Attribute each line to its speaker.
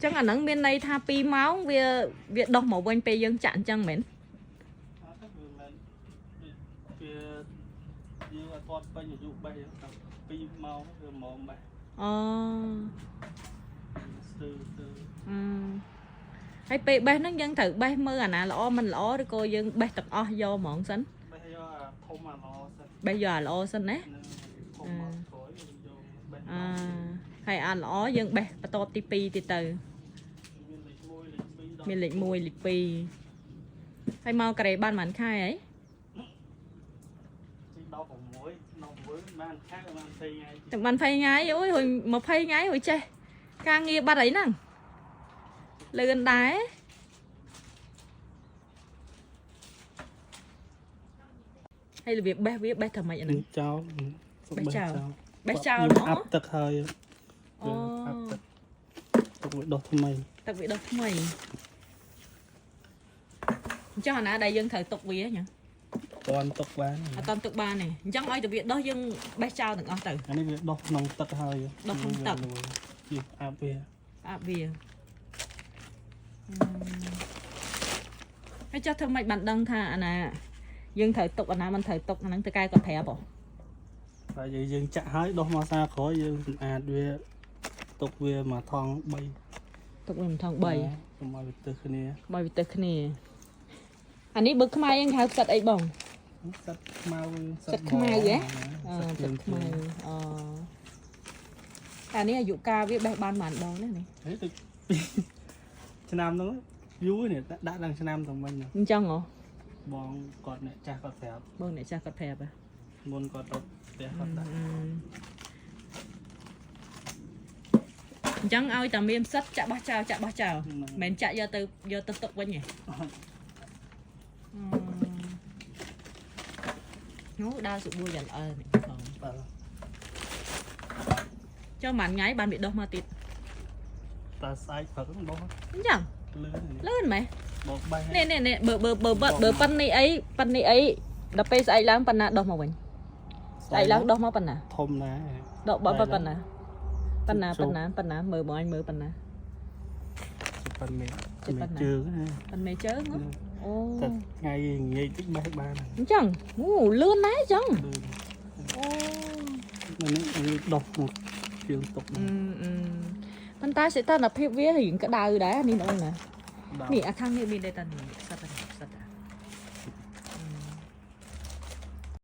Speaker 1: ចឹងអាហ្នឹងមានន័យថា2ម៉ោងវាវាដោះមកវិញពេលយើងចាក់អញ្ចឹងមែន
Speaker 2: អត់ទេវាមិនវាយើងអត់ទាន់ពេញអាយុបេះតែ2ម៉ោងវាហ្មងបេះ
Speaker 1: អូ
Speaker 2: ស្ទើស្ទើ
Speaker 1: អឺហើយពេលបេះហ្នឹងយើងត្រូវបេះមើលអាណាល្អមិនល្អឬក៏យើងបេះទាំងអស់យកហ្មងសិន
Speaker 2: បេះយកអាធំអាល្អសិន
Speaker 1: បេះយកអាល្អសិនណា
Speaker 2: នឹងធំមកក្រោយយើងយកបេះ
Speaker 1: អឺហើយអាល្អយើងបេះបន្ទាប់ទី2ទៀតទៅ
Speaker 2: មានលេខ1លេខ2ដល់
Speaker 1: មានលេខ1លេខ2ហើយមកការ៉េបានប៉ុន្មានខែហី
Speaker 2: ទី16 16បានខែបាន20ថ្ងៃ
Speaker 1: តែបាន20ថ្ងៃអូយហួយ20ថ្ងៃហួយចេះការងារបាត់អីហ្នឹងលឿនដែរហើយរបៀបបេះវាបេះធ្វើម៉េចអាហ្នឹង
Speaker 2: ចោល
Speaker 1: បេះចោលបេះចោលហ្មង
Speaker 2: អាប់ទឹកហើយ
Speaker 1: អូ
Speaker 2: អាប់ទឹកទឹកវាដុះថ្មី
Speaker 1: ទឹកវាដុះថ្មីអញ្ចឹងអាណាដែលយើងត្រូវទុកវាញ៉ឹង
Speaker 2: តន់ទុកបាន
Speaker 1: អត់តន់ទុកបានទេអញ្ចឹងឲ្យតែវាដុះយើងបេះចោលទាំងអស់ទៅ
Speaker 2: អានេះវាដុះក្នុងទឹកហើយ
Speaker 1: ដុះក្នុងទឹក
Speaker 2: ជាអាប់វា
Speaker 1: អាប់វាហើយចុះធ្វើម៉េចបានដឹងថាអាណាយើងត្រូវទុកអាណាមិនត្រូវទុកអាហ្នឹងទៅកែគាត់ប្រាប់ហ៎
Speaker 2: តែយើងចាក់ហើយដុះមកសារក្រោយយើងសម្អាតវាទុកវាមួយថង3
Speaker 1: ទុកវាមួយថង3
Speaker 2: កុំឲ្យវាទើសគ្នា
Speaker 1: មកវាទៅគ្នាអានេះបើខ្មែរយើងហៅផ្សិតអីបង
Speaker 2: សិតខ្មៅ
Speaker 1: ផ្សិតខ្មៅហ៎ អឺផ្សិតខ្មៅអូអានេះអាយុកាលវាបេះបានប៉ុន្មានដងណានេះ
Speaker 2: ហេដូចឆ្នាំហ្នឹងយូរនេះដាក់ដល់ឆ្នាំទៅវិញ
Speaker 1: អញ្ចឹងហ៎
Speaker 2: បងគាត់អ្នកចាស់គាត់ប្រាប់
Speaker 1: បងអ្នកចាស់គាត់ប្រាប់ហ៎
Speaker 2: មុនគាត់ទៅផ្ទះគាត់ដាក់
Speaker 1: អញ្ចឹងឲ្យតែមានផ្សិតចាក់បោះចោលចាក់បោះចោលមិនចាក់យកទៅយកទៅទុកវិញទេនោះដើរសុបួរយ៉ាងល្អនេះបង
Speaker 2: បាទ
Speaker 1: ចុះមួយថ្ងៃបានវាដុះមកទៀត
Speaker 2: តើស្អែកព្រឹកដុះ
Speaker 1: អញ្ចឹង
Speaker 2: លឿន
Speaker 1: លឿនម៉េះ
Speaker 2: បោកបេះ
Speaker 1: នេះនេះនេះបើបើបើបើបើប៉ុណ្នេះអីប៉ុណ្នេះអីដល់ពេលស្អែកឡើងប៉ុណ្ណាដុះមកវិញស្អែកឡើងដុះមកប៉ុណ្ណា
Speaker 2: ធំណាស់
Speaker 1: ដកបើប៉ុណ្ណាប៉ុណ្ណាប៉ុណ្ណាប៉ុណ្ណាមើលបងអញមើលប៉ុណ្ណា
Speaker 2: ប៉ុណ្ណេះ
Speaker 1: ចិត្តប៉ុណ្ណា
Speaker 2: ជើងណា
Speaker 1: ប៉ុណ្ណេះជើងហ៎អូ
Speaker 2: តែថ្ងៃងាយតិចបេះបាន
Speaker 1: អញ្ចឹងអូលឿនណាស់អញ្ចឹង
Speaker 2: លឿន
Speaker 1: អូ
Speaker 2: នេះវាដុះមកជើងទុក
Speaker 1: អឺអឺប៉ុន្តែសីតុណ្ហភាពវារៀងក្តៅដែរនេះបងណានេះអាខាងនេះមានដែរតានេះ